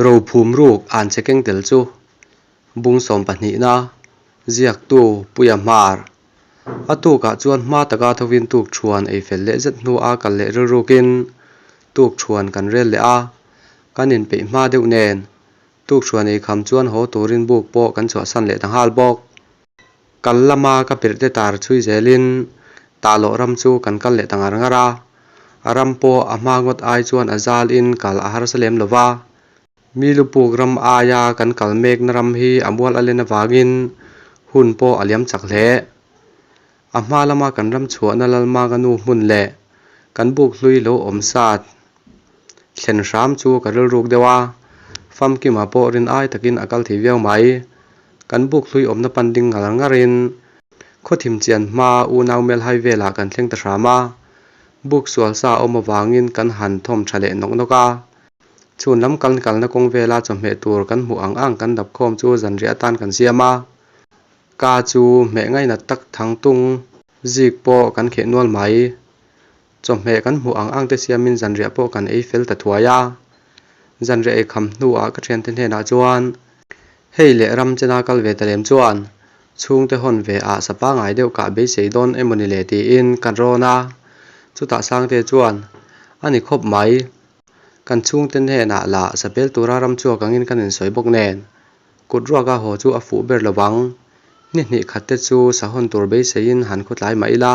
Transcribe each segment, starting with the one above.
Rophum ruk an che keng tel chu bung sawm pahnihna ziaktu Puia Hmar a tukah chuan hma taka thovin tuk thuan ei fel leh zet hnu a kal leh rilrukin tuk thuan kan rel leh a, kan inpeih hma deuh nen tuk thuan ei kham chuan haw turin buk pawh kan chhuahsan leh ta nghal bawk. Kal lama ka pirh te tar chhui zelin Tahloh ram chu kan kal leh ta ngar ngar a, a ram pawh a hma ngawt ai chuan a zal in kal a harsa lem lo va. Mi lupuk ram aia kan kal mekna ram hi a mual a len avangin hun pawh a liam chak hle. A hma lama kan ram chhuahna Lalmanga nu hmun leh kan buk hlui lo awm sat thlen hram chu ka rilruk deuh a, Famkima pawh rin ai takin a kal thei viau mai. Kan buk hlui awmna pan ding ngar ngarin khawthim chian hma unau Melhai velah kan thleng ta hram a, buk sual sa awm avangin kan han thawm tha leh nawk nawk a. Chhun lam kan kalna kawng vela chawhmeh tur kan hmuh ang ang kan dap khawm chu zanriah atan kan siam a, ka chu hmeh ngainat tak thangtung zik pawh kan kheh nual mai. Chawhmeh kan hmuh ang ang te siamin zanriah pawh kan ei fel ta thuai a. Zanriah ei kham hnuah ka thiante hnenah chuan, Hei leh ram chena kal ve ta lem chuan chhungte hawn ve ah sa pangai deuh kah beisei dawn emawni le tiin ka rawn a. Chutah Sangte chuan, A ni khawp mai. Kan chhungte hnenah lah sapel tura ram chhuak angin kan insawi bawk nen. Kut ruaka haw chu a fuh ber lo vang. Ni hnih khat te chu sa hawn tur beiseiin han khawtlai mah ila.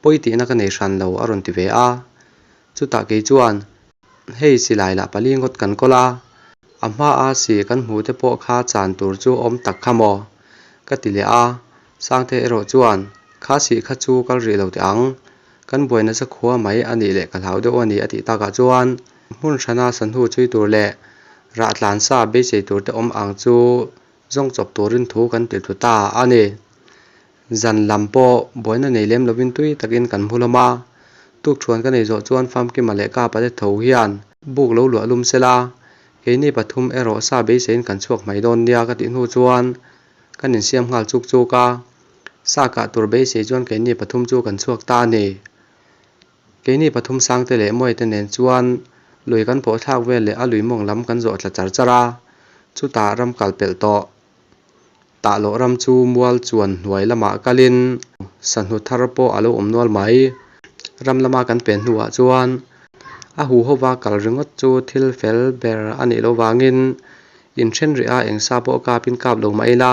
Pawi tihna ka nei hran lo a rawn ti ve a. Chutah kei chuan, Hei silai lah pali ngawt kan kawl a, a hmaa si kan hmuh te pawh kha chan tur chu awm tak kha maw? ka ti leh a. Sangte erawh chuan, Kha sih kha chu kal rih lo teh ang, kan buai nasa khua mai a nih leh ka hlau deuh a ni a tih takah chuan hmun hrana sahnu chhui tur leh rah tlan sa beisei tur te awm ang chu zawng chawp turin thu kan ti thlu ta a ni. Zan lam pawh buaina nei lem lovin tui takin kan hmu hlawm a, tukthuan ka nei zawh chuan Famkima leh Kapa te tho hian buk lo luah lum sela, keini pathum erawh sa beiseiin kan chhuak mai dawn nia ka tih hnu chuan kan insiam nghal chuk chuk a, sa kah tur beisei chuan keini pathum chu kan chhuak ta a ni. Keini pathum Sangte leh Mawite nen chuan lui kan pawh thlak vel leh a lui mawng lam kan zawh thla char char a, chutah ram kal pelh tawh. Tahloh ram chu mual chuan hnuai lamah kalin sahnu thar pawh a lo awm nual mai. Ram lama kan pen hnuah chuan a huhova kal ringawt chu thil fel ber a nih loh vangin inthen rih a eng sa pawh kapin kap lo mah ila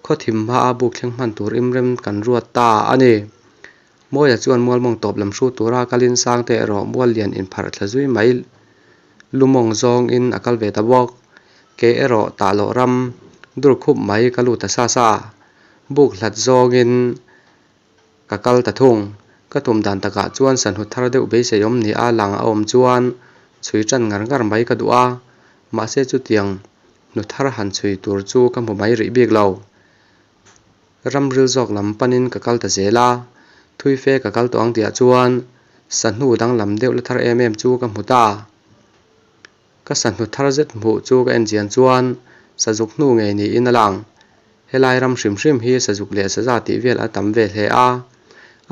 khawthim hmaa buk thleng hman tur imrem kan ruat ta a ni. Mawia chuan mual mawng tawp lam hru tura kalin Sangte erawh mual lian inpharh thla zui mai lu mawng zawngin a kal ve ta bawk. Kei erawh tah loh ram dur khup mai ka lut ta sa sa. Buk hlat zawngin ka kal ta thung. Ka tum dan takah chuan sanhu thar deuh beisei awm ni a lang a awm chuan chhui tan ngar ngar mai ka duh a, mahse chutiang hnu thar han chhui tur chu ka hmu mai rih bik lo. Ramril zawk lam panin ka kal ta zel a, thui fe ka kal tawh ang tihah chuan sahnu danglam deuh la thar em em chu ka hmu ta. Ka sahnu thar zet hmuh chu ka en chian chuan sazuk hnu ngei niin a lang. Helai ram hrim hrim hi sazuk leh saza tih vel a tam ve hle a,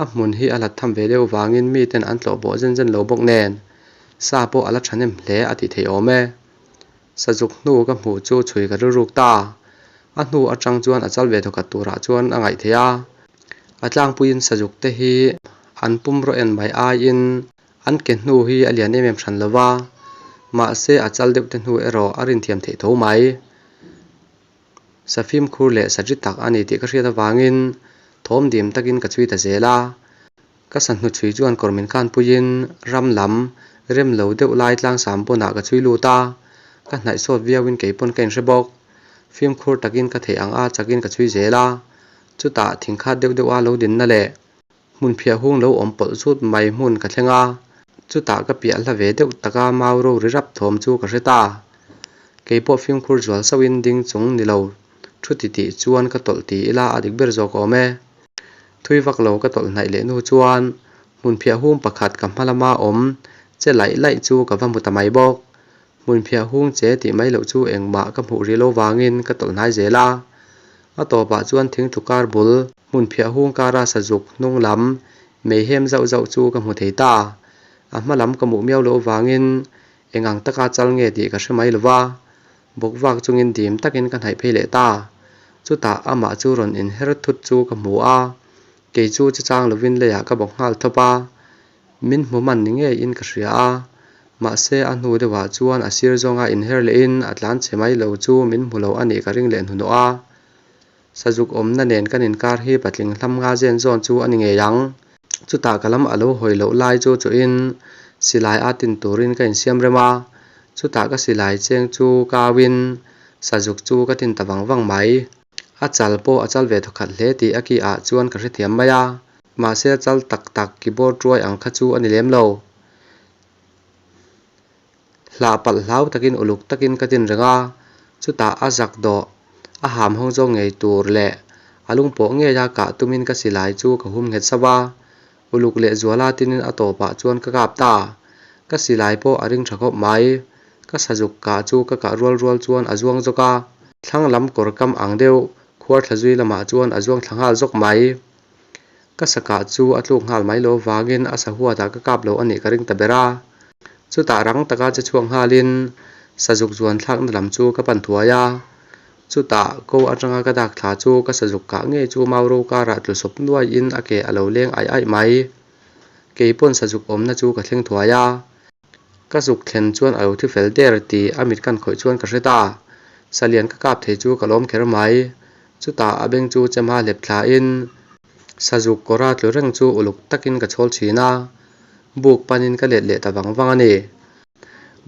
a hmun hi a hlat tham ve deuh vangin miten an tlawh bawh zen zen lo bawk nen sa pawh a la thahnem hle a tih theih awm e. Sazuk hnu ka hmuh chu chhui ka rilruk ta. A hnu atang chuan a chal ve thawkhat turah chuan a ngaih theih a. A tlangpuiin sazuk te hi an pum rawh en mai aiin an ke hnu hi a lian em em hran lo va, mahse a chal deuh te hnu erawh a rinthiam theih tho mai. Sa fimkhur leh sa ri tak a ni tih ka hriat avangin thawm dim takin ka chhui ta zel a. Ka sa hnuchhui chuan kawr min khan puiin ram lam rem lo deuh lai tlangsam pawnah ka chhui lut a, ka hnaih sawt viauin kei pawn ka inhre bawk. Fimkhur takin ka theih ang a chakin ka chhui zel a, chutah thingkhat deuh deuha lo dinna leh hmun phiah hung lo awm pawlh zut mai hmun ka thleng a, chutah ka piah hla ve deuh taka mau ro ri rap thawm chu ka hre ta. Kei pawh fimkhur zual sauhin ding chung ni lo thu ti tih chuan ka tawlh ti ila a dik ber zawk awm e. Thui vak lo ka tawlh hnaih leh hnu chuan hmun phiah hung pakhat ka hma lama awm che laih laih chu ka va hmu ta mai bawk. Hmun phiah hung che tih mai loh chu engmah ka hmuh rih lo vangin ka tawlh hnai zel a. A tawpah chuan thingthu kar bul hmun phiah hung kara sazuk hnung lam mei hem zauh zauh chu ka hmu thei ta. A hma lam ka hmuh miau loh vangin Eng ang taka chal nge tih ka hre mai lo va, bawk vak chungin dim takin ka hnaih phei leh ta. Chutah amah chu rawn inher thut chu ka hmu a, kei chu che chang lovin leiah ka bawk nghal thawp a. Min hmu man ni ngeiin ka hria a, mahse a hnu deuhah chuan a sir zawnga inher lehin a tlan chhe mai lo chu min hmu lo a nih ka ring leh hnuhnawh a. Sazuk awmna nen kan inkar hi patling hlam nga zen zawn chu a ni ngei ang. Chutah ka lam a lo hawi loh lai chu chuhin silai a tin turin ka insiam rem a, chutah ka silai cheng chu kauin sazuk chu ka tin ta vang vang mai. A chal pawh a chal ve thawkhat hle tih a ki ah chuan ka hrethiam mai a, mahse a chal tak tak keyboard ruai ang kha chu a ni lem lo. Hlah palh hlau takin uluk takin ka tin reng a, chutah a zak dawh, a ham hawng zawk ngei tur leh a lung pawh ngeia kah tumin ka silai chu ka hum nghet sauh a, uluk leh zuala tinin a tawpah chuan ka kap ta. Ka silai pawh a ring tha khawp mai. Ka sazuk kah chu ka kah rual rual chuan a zuang zawk a, thlang lam kawr kam ang deuh khuar thla zui lamah chuan a zuang thla nghal zawk mai. Ka sakah chu a tluk nghal mai lo vangin a sahuatah ka kap lo a nih ka ring ta ber a. Chutah rang taka che chhuak nghalin sazuk zuan thlakna lam chu ka pan thuai a. Chutah ko atanga ka dak thla chu ka sazuk kah ngei chu mau ro karah tlu sawp nuaiin a ke a lo leng aih aih mai. Kei pawn sazuk awmna chu ka thleng thuai a. Ka zuk thlen chuan a lo thi fel der tih a mit kan khawih chuan ka hre ta. Salian ka kap thei chu ka lawm kher mai. Chutah a beng chu chemha hlep thlain sazuk kawra tlu reng chu uluk takin ka chhawl thin a, buk panin ka let leh ta vang vang a ni.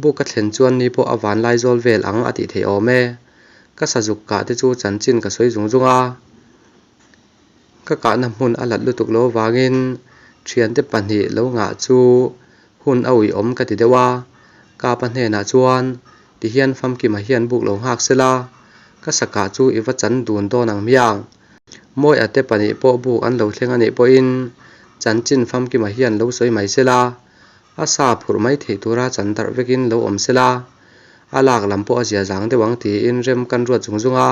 Buk ka thlen chuan ni pawh a van lai zawl vel ang a tih theih awm e. Ka sazuk kah te chu chanchin ka sawi zung zung a. Ka kahna hmun a hlat lutuk lo avangin thiante pahnih lo ngah chu hun a uiawm ka ti deuh a, Kapa hnenah chuan tihian famkima hian buk lo nghak sela, ka sakah chu i va chan dun dawn ang hmiang. Mawi ate pahnih pawh buk an lo thleng a nih pawhin chanchin famkima hian lo sawi mai sela, a sa phurh mai theih tura chan darh vekin lo awm sela, a lak lam pawh a zia zang deuh ang tiin rem kan ruat zung zung a.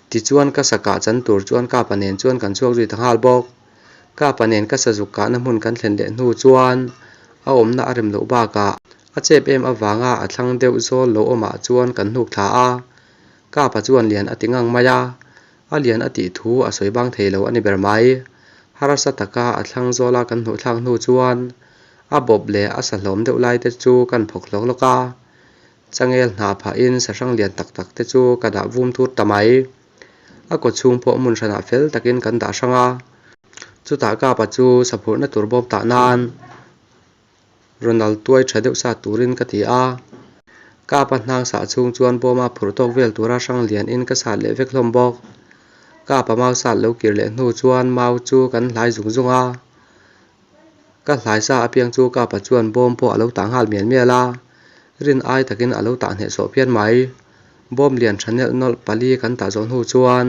Tichuan ka sakah chan tur chuan Kapa nen chuan kan chhuak zui ta nghal bawk. Kapa nen ka sazuk kahna hmun kan thlen leh hnu chuan a awmna a rem loh bakah a chep em avanga a thlang deuh zawl lo awmah chuan kan hnuk thla a. Kapa chuan lian a ti ngang mai a, a lian a tih thu a sawi bang thei lo a ni ber mai. Harsa taka a thlang zawla kan hnuh thlak hnu chuan a bawp leh a sa hlawm deuh lai te chu kan phawk hlawk hlawk a. Changel hna phahin sahrang lian tak tak te chu ka dah vum thur ta mai. A kaw chhung pawh hmun hranah fel takin kan dah hrang a. Chutah Kapa chu saphurhna tur bawm tah nan Ronald tuai tha deuh sa turin ka ti a. Kapa hnang sah chhung chuan bawma phurh tawk vel tura hrang lianin ka sat leh vek hlawm bawk. Kapa mau sat lo kir leh hnu chuan mau chu kan hlai zung zung a. Ka hlaisa apiang chu Kapa chuan bawm pawh a lo tah nghal mial mial a, rin ai takin a lo tah hnehsawh phian mai. Bawm lian tha nelh nawlh pali kan tah zawh hnu chuan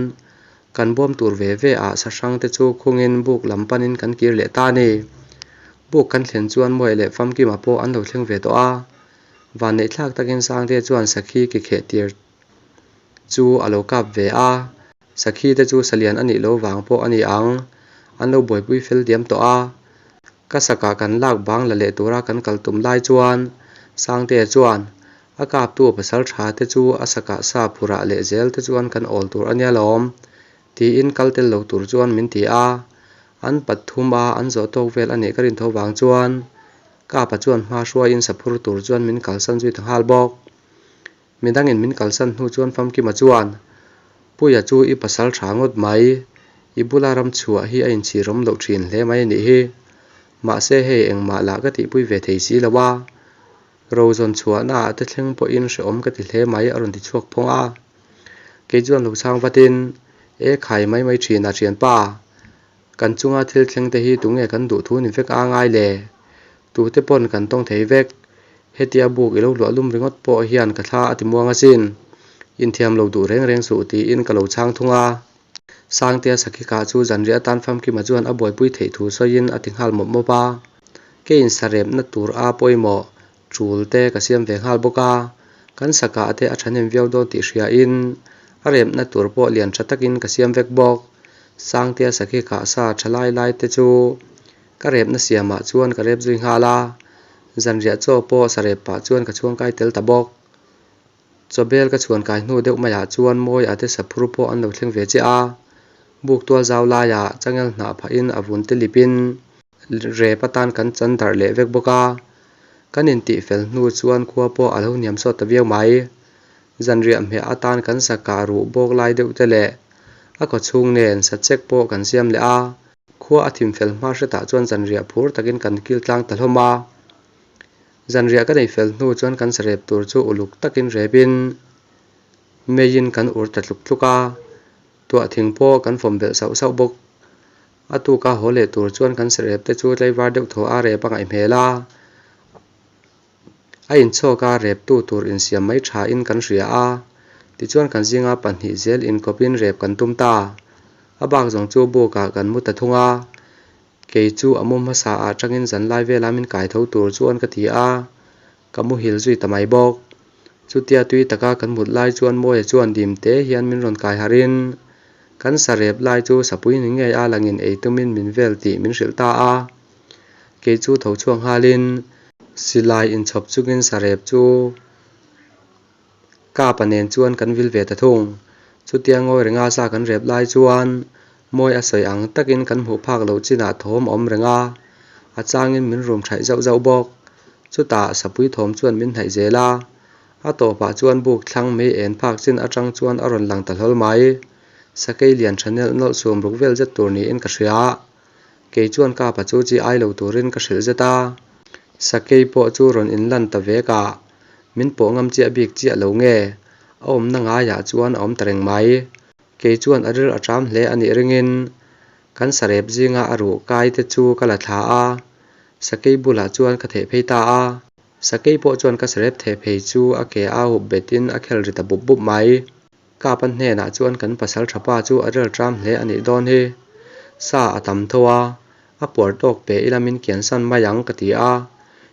kan bawm tur ve ve ah sahrang te chu khungin buk lam panin kan kir leh ta a ni. Buk kan thlen chuan Mawia leh Famkima pawh an lo thleng ve tawh a, vanneihthlak takin Sangte chuan sakhi ki kheh tir chu a lo kap ve a, sakhi te chu salian a nih loh vang pawh a ni ang, an lo buaipui fel diam tawh a. Ka sakah kan lak bang la leh tura kan kal tum lai chuan Sangtea chuan a kaptu pasal tha te chu a sakah sa phurah leh zel te chuan kan awl tur a nia lawm tiin kal tel lo tur chuan min ti a, an pathum a an zawh tawk vel a nih ka rin tho vang chuan Kapa chuan hma hruaiin saphur tur chuan min kalsan zui ta nghal bawk. Midangin min kalsan hnu chuan Famkima chuan, Puia chu i pasal tha ngawt mai, i bula ram chhuah hi a inchhirawm loh thin hle mai a nih hi. Mahse hei engmah lah ka tihpui ve thei si lo a, Rozawn chhuahnaah te thleng pawhin hrehawm ka ti hle mai a rawn ti chhuak phawng a. Kei chuan lo chhang vatin, E khai mai mai thin a thianpa, kan chunga thil thleng te hi tunge kan duh thu ni vek a ngai le? Tute pawn kan tawng thei vek. Hetia buk i lo hluah lum ringawt pawh hian ka thla a ti muang asin. Inthiam lo duh reng reng suh tiin ka lo chhang thung a. Sangtea Sakhika chu zanriah atan Famkima chuan a buaipui theih thu sawiin a ti nghal mawp mawp a. Ke insarepna tur a pawimawh tul te ka siam ve nghal bawk a. Kan sakah te a thahnem viau dawn tih hriain a remna tur pawh lian tha takin ka siam vek bawk. Sangtea Sakhika sa tha lai lai te chu ka repna siamah chuan ka rep zui nghal a. Zanriah chaw pawh sarep pah chuan ka chhuangkai tel ta bawk. Chawbel ka chhuankai hnu deuh maiah chuan Mawi ate saphur pawh an lo thleng ve chiah a. Buk tual zau laiah changel hnah phahin a vun te lipin rep atan kan chan darh leh vek bawk a. Kan intih fel hnu chuan khua pawh a lo hniam sawt ta viau mai. Zanriah hmeh atan kan sa kah ruh bawk lai deuh te leh a kaw chhung nen sa chek pawh kan siam leh a. Khua a thim fel hma hretah chuan zanriah phur takin kan kil tlang ta hlawm a. Zanriah ka nei fel hnu chuan kan sarep tur chu uluk takin repin meiin kan ur ta tluk tluk a, tuah thing pawh kan fawm belh sauh sauh bawk. A tuka haw leh tur chuan kan sarep te chu tlaivar deuh thaw a rep a ngaih hmel a. A inchhawk a reptu tur insiam mai thain kan hria a, tichuan kan zinga pahnih zel inkawpin rep kan tum ta. A bak zawng chu bukah kan mu ta thung a, kei chu a mu hmasa ah tangin zanlai vela min kai tho tur chuan ka ti a, ka muhil zui ta mai bawk. Chutia tui taka kan mut lai chuan Mawia chuan dim te hian min rawn kai harhin kan sa rep lai chu sapui ni ngei a langin ei tumin min vel tih min hrilh ta a. Kei chu tho chhuak nghalin silai inchhawp chungin sarep chu Kapa nen chuan kan vil ve ta thung. Chutia ngawi renga sa kan rep lai chuan mawi a sawi ang takin kan hmuh phak loh chinah thawm a awm reng a, a changin min rum thaih zauh zauh bawk. Chutah sapui thawm chuan min hnaih zel a, a tawpah chuan buk thlang mei en phak chin atang chuan a rawn lang ta hlawl mai. Sakei lian tha nelh nawlh sum ruk vel zet tur niin ka hria. Kei chuan Kapa chu chi ai lo turin ka hrilh zet a, Sakei pawh chu rawn inlan ta vek a, min pawh ngam chiah bik chiah lo nge, a awmna ngaiah chuan a awm ta reng mai. Kei chuan a ril a ṭam hle a nih ringin kan sarep zinga a ruh kai te chu ka la thla a, Sakei bulah chuan ka theh phei ta a. Sakei pawh chuan ka sarep theh phei chu a ke a hup betin a khel ri ta bup bup mai. Kapa hnenah chuan kan pasal tha pa chu a rel tram hle a nih dawn hi. Sa a tam tho a, a puar tawk pe ila min kiansan mai ang ka ti a.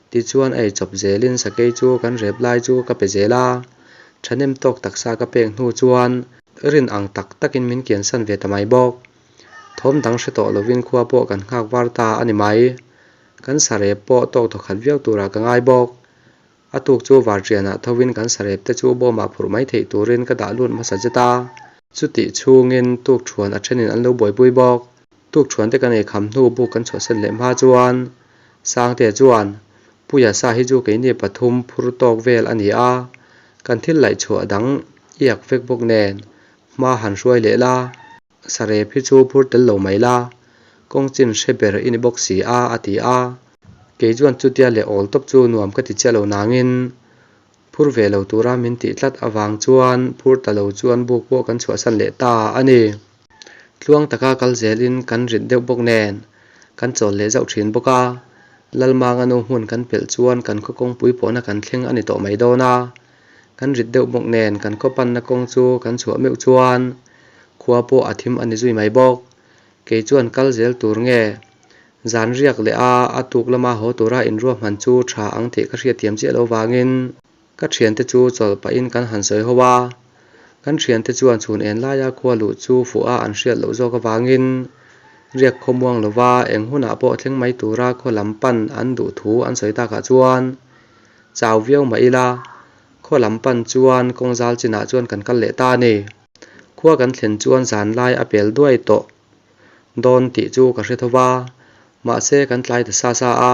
Tichuan a eichawp zelin sakei chu kan rep lai chu ka pe zel a. Thahnem tawk taksa ka pek hnu chuan rin ang tak takin min kiansan ve ta mai bawk. Thawm dang hre tawh lovin khua pawh kan nghak var ta a ni mai. Kan sarep pawh tawk thawkhat viau turah ka ngai bawk. A tuk chu varṭianah thovin kan sarep te chu bawmah phurh mai theih turin ka dah lut hmasa zet a. Chutih chhungin tukṭhuan a ṭhenin an lo buaipui bawk. Tukṭhuan te kan ei kham hnu buk kan chhuahsan leh hma chuan Sangtea chuan, Puia sa hi chu keini pathum phur tawk vel a ni a, kan thil laih chhuah dang iak vek bawk nen hma han hruai leh la. Sarep hi chu phur tel lo mai la, kawng chin hre ber i ni bawk si a, a ti a. Kei chuan chutia leh awl tawp chu nuam ka ti chiah lo nangin phur ve lo tura min tih tlat avang chuan phur ta lo chuan buk pawh kan chhuahsan leh ta a ni. Tluang taka kal zelin kan rit deuh bawk nen kan chawl leh zauh thin bawk a, Lalmanga nu hmun kan pelh chuan kan khaw kawngpui pawhna kan thleng a ni tawh mai dawn a. Kan rit deuh bawk nen kan khaw panna kawng chu kan chhuah meuh chuan khua pawh a thim a ni zui mai bawk. Kei chuan kal zel tur nge? Zan riak leh a a tuk lama haw tura inruahman chu tha ang tih ka hriatthiam chiah lo vangin ka thiante chu chawlh pahin kan han sawi ho a. Kan thiante chuan chhun en laia khua luh chu fuh a an hriat loh zawk avangin riak khaw muang lova eng hunah pawh thleng mai tura khaw lam pan an duh thu an sawi takah chuan Chau viau mah ila, khaw lam pan chuan kawng zal chinah chuan kan kal leh ta a ni. Khua kan thlen chuan zan lai a pel duai tawh dawn tih chu ka hre tho va, mahse kan tlai ta sa sa a,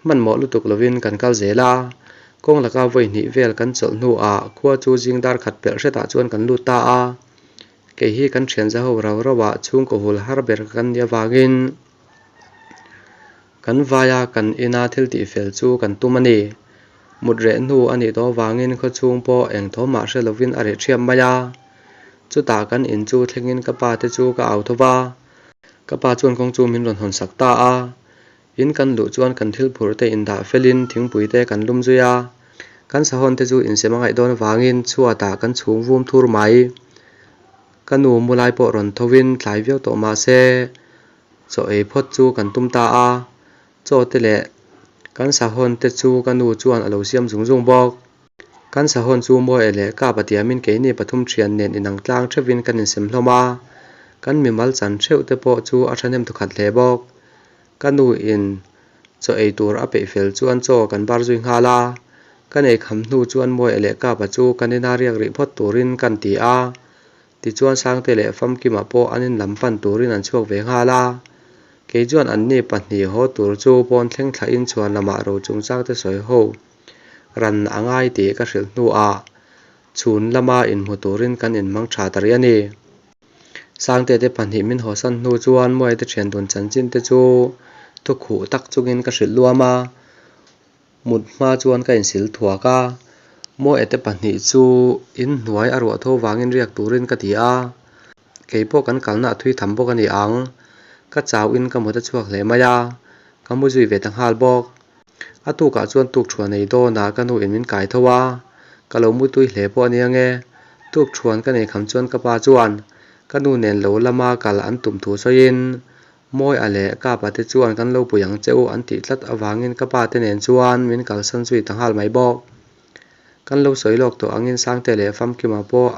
hmanhmawh lutuk lovin kan kal zel a. Kawng laka vawi hnih vel kan chawlh hnuah khua chu zing dar khat pelh hretah chuan kan lut ta a. Kei hi kan thian zaho rau rauah chhungkaw hul har ber kan nih avangin, Kan vaia kan ina thil tihfel chu kan tum a ni. Mut reh hnu a nih tawh avangin khawchhung pawh eng thaw mah hre lovin a reh ṭhiam mai a. Chutah kan in chu thlengin ka pa te chu ka au tho va. Ka pa chuan kawng chu min rawn hawn sak ta a. In kan luh chuan kan thil phurh te indah felin thingpui te kan lum zui a. Kan sahawn te chu insem a ngaih dawn avangin chhuatah kan chhung vum thur mai. Ka nu mu lai pawh rawn thovin tlai viau tawh mah se Chaw ei phawt chu kan tum ta a, chaw te leh kan sahawn te chu ka nu chuan a lo siam zung zung bawk. Kan sahawn chu mawi leh kap a tiamin keini pathum thian nen inang tlang theuhin kan insem hlawm a, kan mimal chan theuh te pawh chu a thahnem thawkhat hle bawk. Ka nu in Chaw ei tur a peih fel chuan chaw kan bar zui nghal a. Kan ei kham hnu chuan Mawia leh Kapa chu kan ina riak rih phawt turin kan ti a. Tichuan Sangte leh Famkima pawh an in lam pan turin an chhuak ve nghal a. Kei chuan anni pahnih haw tur chu pawn thleng thlahin chhuan lamah ro chungchangte sawi ho ran a ngai tih ka hrilh hnuah chhun lama inhmu turin kan inhmang tha ta rih a ni. Sangte te pahnih min hawsan hnu chuan Muaite thian dun chanchin te chu thu khuh tak chungin ka hrilh luam a. Mut hma chuan ka insil thuak a, Muaite te pahnih chu in hnuai a ruah tho vangin riak turin ka ti a, kei pawh kan kalna a thui tham bawk a ni ang. Ka chauhin ka mut a chhuak hle mai a, ka mu zui ve ta nghal bawk. A tukah chuan tukthuan ei dawnah ka nu in min kai tho a, ka lo mutui hle pawh a nia nge. Tukthuan ka nei kham chuan ka pa chuan ka nu nen lo lama kal an tum thu sawiin Mawia leh Kapa te chuan kan lo pui ang che u an tih tlat avangin ka pa te nen chuan min kalsan zui ta nghal mai bawk. Kan lo sawi lawk tawh angin Sangte leh Famkima pawh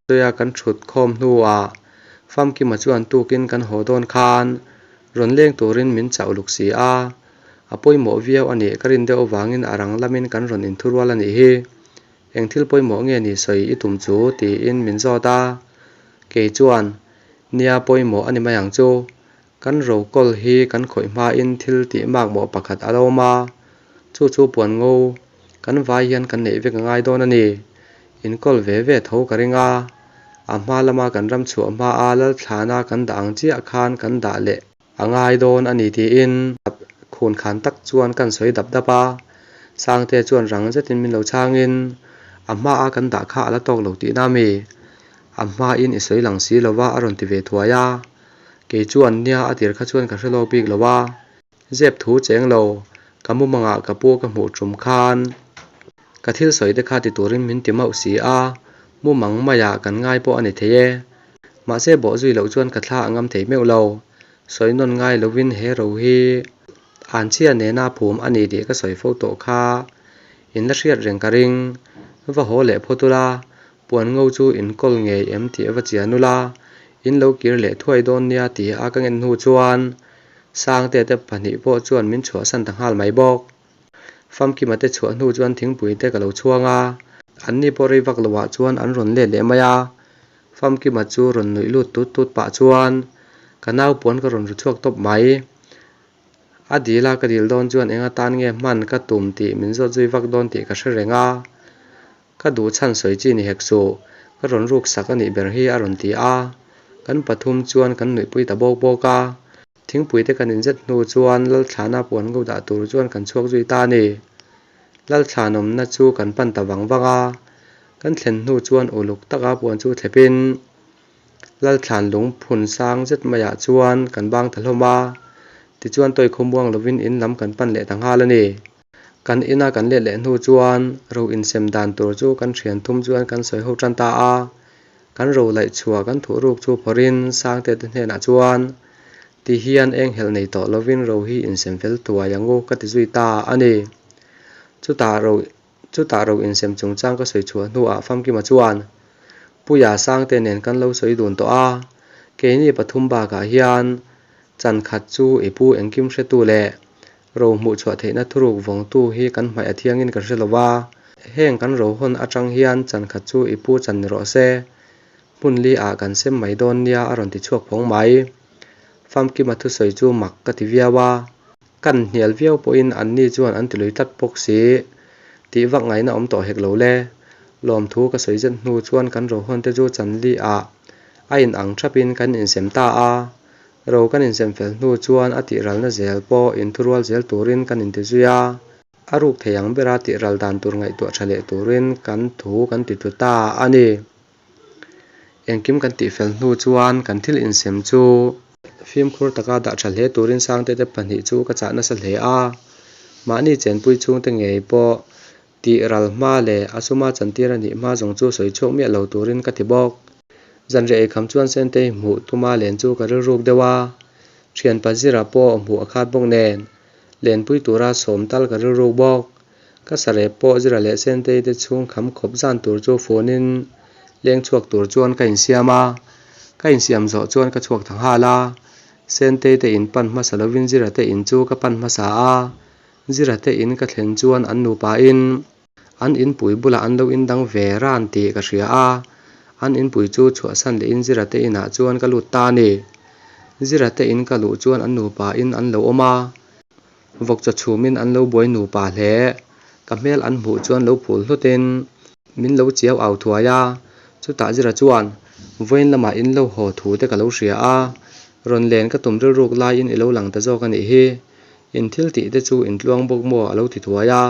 Sawi a kan thut khawm hnuah Famkima chuan tukin kan haw dawn khan rawn leng turin min chauh luk si a, a pawimawh viau a nih ka rin deuh avangin a rang lamin kan rawn inthurual a nih hi. Eng thil pawimawh nge ni sawi i tum chu? tiin min zawt a, kei chuan Nia pawimawh a ni mai ang chu. Kan rokawl hi kan khawih hmain thil tih makmawh pakhat a lo awm a, chu chu puan ngo kan vai hian kan neih vek a ngai dawn a ni. Inkawl ve ve tho ka ring a, a hma lama kan ram chhuah hmaa Lalthlana kan dah ang chiah khan kan dah leh a ngai dawn a ni tiin khun khan tak chuan kan sawi dap dap a. Sangte chuan rang zetin min lo chhangin, A hmaa kan dah kha a la tawk lo tihna a mi? A hmain i sawi lang si lova a rawn ti ve thuai a. Kei chuan nia a tir kha chuan ka hre lawk bik lo a, zep thu cheng lo, ka mumangah ka pu ka hmuh tum khan ka thil sawi te kha ti turin min ti mauh si a, mumang maiah kan ngai pawh a ni thei e. Mahse bawh zui loh chuan ka thla a ngam thei meuh lo, sawi nawn ngai lovin he ro hi anchhia nena phum a ni tih ka sawi fo tawh kha in la hriat reng ka ring, va haw leh phawt ula, Puan ngo chu in kawl ngei em tih a va chian ula, in lo kir leh thuai dawn nia tih a ka ngen hnu chuan Sangte te pahnih pawh chuan min chhuahsan ta nghal mai bawk. Famkima te chhuah hnu chuan thingpui te ka lo chhuang a, anni pawh rei vak loah chuan an rawn let leh mai a. Famkima chu rawn nuih lut tut tut pah chuan ka nau puan ka rawn ru chhuak tawp mai. A dil a ka dil dawn chuan eng atan nge hman ka tum tih min zawt zui vak dawn tih ka hre reng a. Ka duh chhan sawi chi ni hek suh, ka rawn ruk sak a nih ber hi a rawn ti a. Kan pathum chuan kan nuihpui ta bawk bawk a. Thingpui te kan inzet hnu chuan Lalthlana puan ngo dah tur chuan kan chhuak zui ta a ni. Lalthlanawmna chu kan pan ta vang vang a. Kan thlen hnu chuan uluk taka puan chu thlepin Lalthlan lung phun sang zet maiah chuan kan bang ta hlawm a. Tichuan tawi khawmuang lovin in lam kan pan leh ta nghal a ni. Kan ina kan let leh hnu chuan ro insem dan tur chu kan thian thum chuan kan sawi ho tan ta a. Kan ro laih chhuah kan thuh ruk chu phawrhin Sangte te hnenah chuan ti hian eng helh nei tawh lovin ro hi insem fel thuai ang u ka ti zui ta a ni. Chutah ro chutah ro insem chungchang ka sawi chhuah hnuah Famkima chuan Puia Sangte nen kan lo sawi dun tawh a, keini pathum bakah hian chan khat chu i pu engkim hretu leh Ro hmuh chhuah theihna thuruk vawngtu hi kan hmaih a thiangin ka hre lo va, heng kan ro hawn atang hian chan khat chu i pu chan ni rawh se, hmun li ah kan sem mai dawn nia a rawn ti chhuak phawng mai. Famkima thusawi chu mak ka ti viau a, kan hnial viau pawhin anni chuan an ti lui tlat bawk si, tih vak ngaihna awm tawh hek lo le. Lawmthu ka sawi zet hnu chuan kan ro hawn te chu chan li ah a inang thapin kan insem ta a, Ro kan insem fel hnu chuan a tihralna zel pawh inthurual zel turin kan inti zui a, a ruk thei ang bera tihral dan tur ngaihtuah tha leh turin kan thu kan ti tlu ta a ni. Engkim kan tihfel hnu chuan kan thil insem chu fimkhur taka dah tha hle turin Sangte te pahnih chu ka chah nasa hle a, mahni chenpui chhungte ngei pawh Tih ral hma leh a suma chantir a nih hma zawng chu sawi chhuak miah lo turin ka ti bawk. Zanriah eikham chuan Sentei hmuh tuma len chu ka rilruk deuh a, thianpa Zira pawh hmuh a khat bawk nen lenpui tura sawm tal ka rilruk bawk. Ka sarep pawh Zira leh Sentei te chhung kham khawp zan tur chu funin leng chhuak tur chuan ka insiam a, ka insiam zawh chuan ka chhuak ta nghal a. Sentei te in pan hmasa lovin Zira te in chu ka pan hmasa a, Zira te in ka thlen chuan an nupa in an inpui bulah an lo indang ve ran tih ka hria a, an inpui chu chhuahsan lehin Zira te inah chuan ka lut ta a ni. Zira te in ka luh chuan an nupa in an lo awm a, vawkchaw chhumin an lo buai nupa hle. Ka hmel an hmuh chuan lo phul hlutin min lo chiau au thuai a, chutah Zira chuan vawiin lamah in lo haw thu te ka lo hria a, rawn len ka tum rilruk laiin i lo lang ta zawk a nih hi. In thil tih te chu in tluang bawk maw a lo ti thuai a,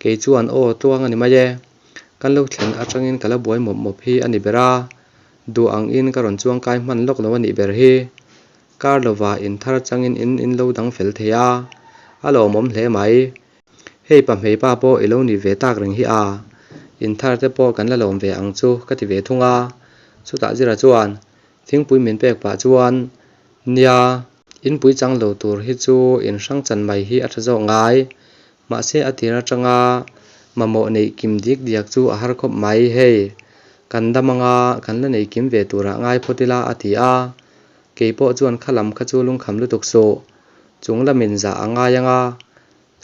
kei chuan aw tluang a ni mai e, kan lo thlen atangin ka la buai mawp mawp hi a ni ber a, duh ang in ka rawn chuang kai hman lawk lo a nih ber hi. Kar lova in thar changin in in lo dang fel thei a, a lawmawm hle mai. Hei pa hmei pa pawh i lo nih ve tak reng hi a, in thar te pawh kan la lawm ve ang chu ka ti ve thung a, chutah Zira chuan thingpui min pek pah chuan nia, Inpui chang lo tur hi chu in hrang chan mai hi a tha zawk ngai. Mahse a tir atanga mamawh neih kim dik diak chu a har khawp mai. Hei, kan dam anga kan la nei kim ve turah ngai phawt ila a ti a. Kei pawh chuan kha lam kha chu lungkham lutuk suh. Chung lamin zah a ngai anga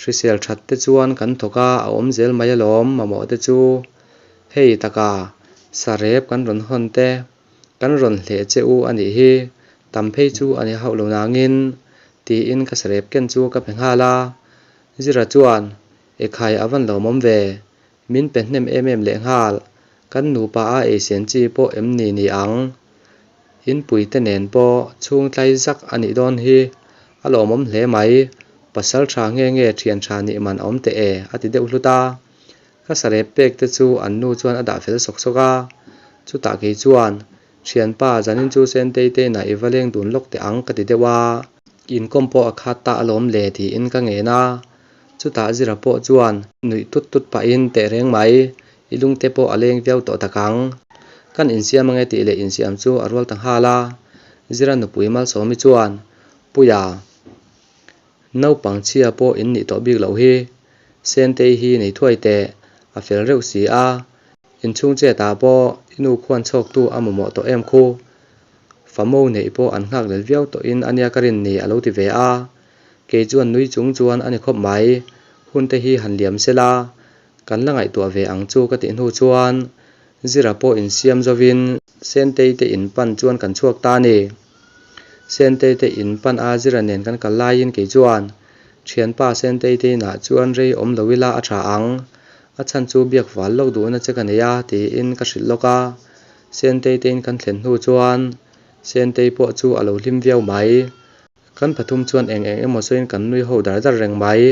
hrisel that te chuan kan thawk a, a awm zel mai alawm mamawh te chu. Hei taka sarep kan rawn hawn te. Kan rawn hleh che u a nih hi, tam phei chu a ni hauh lo nangin, tiin ka sarep ken chu ka pe nghal a. Zira chuan, Ekhai a van lawmawm ve, min pe hnem em em leh nghal, kan nupa a eisen chi pawh em ni ni ang? Inpui te nen pawh chhung tlai zak a nih dawn hi, a lawmawm hle mai, pasal tha nge nge thian tha nih man a awm teh e, a ti deuh hlut a. Ka sarep pek te chu an nu chuan a dah fel sawk sawk a, chutah kei chuan, Thianpa, zanin chu Sentei te inah i va leng dun lawk teh ang ka ti deuh a, inkawm pawh a khat ta alawm le tiin ka ngen a, chutah Zira pawh chuan nuih tut tut pahin teh reng mai, i lungte pawh a leng viau tawh tak ang. Kan insiam ange tih leh insiam chu a rual ta nghal a, Zira nupui Malsawmi chuan, Puia, Naupang chhia pawh in nih tawh bik loh hi. Sentei hi nei thuai teh, a fel reuh si a. Inchhung chetah pawh i nu khuan chhawktu a mamawh tawh em khu. Famo neih pawh an nghak lel viau tawhin a nia ka rin ni a lo ti ve a. Kei chuan nui chung chuan a ni khawp mai. Hun te hi han liam se la, kan la ngaihtuah ve ang chu ka tih hnu chuan Zira pawh insiam zovin Sentei te in pan chuan kan chhuak ta a ni. Sentei te in pan a Zira nen kan kal laiin kei chuan, Thianpa Sentei te inah chuan rei awm lo ila a tha ang, a chhan chu biak fal lawk duhna che ka nei a tiin ka hrilh lawk a. Sentei te in kan thlen hnu chuan Sentei pawh chu a lo hlim viau mai. Kan pathum chuan eng eng emaw sawiin kan nui ho dar dar reng mai.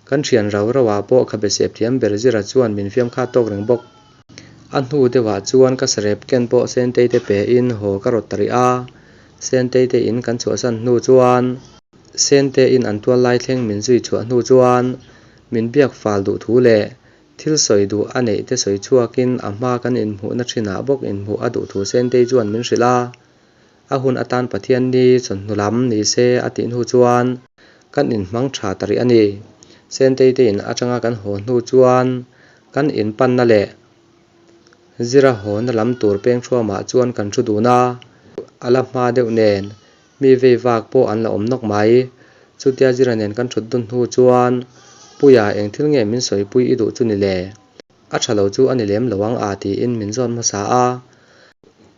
Kan thian rau rau ah pawh khabe sep thiam ber Zira chuan min fiam kha tawk reng bawk. A hnu deuhah chuan ka sarep ken pawh Sentei te pe in haw ka rawt ta rih a. Sentei te in kan chhuahsan hnu chuan Sente in an tual lai thleng min zui chhuah hnu chuan min biak fal duh thu leh thil sawi duh a neih te sawi chhuakin a hma kan inhmuhna thinah bawk inhmuh a duh thu Sentei chuan min hrilh a. A hun atan Pathian ni chawhnu lam ni se a tih hnu chuan kan inhmang tha ta rih a ni. Sentei te in atanga kan haw hnu chuan kan inpanna leh zira hawna lam tur peng thuamah chuan kan thu dun a, a la hma deuh nen mi vei vak pawh an la awm nawk mai. Chutia zira nen kan thut dun hnu chuan Puia eng thil nge min sawipui i duh chu ni le? A tha lo chu a ni lem lo ang a tiin min zawt hmasa a.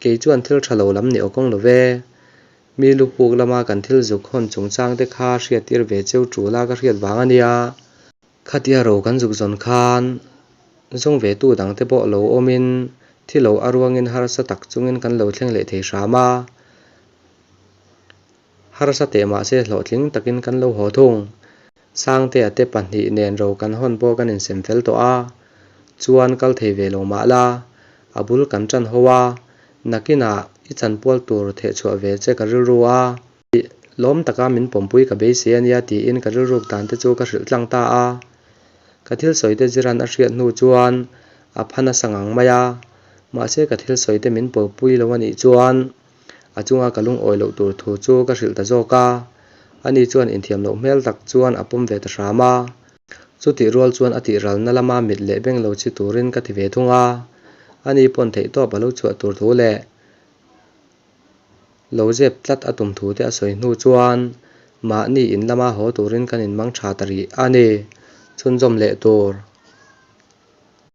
Kei chuan thil tha lo lam ni aw kawng lo ve. Mi lu puk lama kan thil zuk hawn chungchang te kha hriattir ve cheu tul a ka hriat vang a nia. Khatia ro kan zuk zawn khan zawng ve tu dang te pawh lo awmin thi lo a ruangin harsa tak chungin kan lo thleng leh thei hram a. Harsa teh mahse hlawhtling takin kan lo haw thung. Sangtea te pahnih nen ro kan hawn pawh kan insem fel tawh a, chuan kal thei ve lo mah la, a bul kan tan ho a, nakinah i chanpual tur thehchhuah ve che ka rilru a, lawm taka min pawmpui ka beisei a nia tiin ka rilruk dan te chu ka hrilh tlang ta a. Ka thil sawi te ziran a hriat hnu chuan a pha nasa ngang mai a, mahse ka thil sawi te min pawmpui lo a nih chuan A chunga ka lungawi loh tur thu chu ka hrilh ta zawk a, ani chuan inthiam loh hmel tak chuan a pawm ve ta hram a. Chutih rual chuan a tih ralna lama mit leh beng lo chi turin ka ti ve thung a, ani pawn theihtawp a lo chhuah tur thu leh Lo zep tlat a tum thu te a sawi hnu chuan mahni in lama haw turin kan inmang tha ta rih a ni. Chhunzawm leh tur.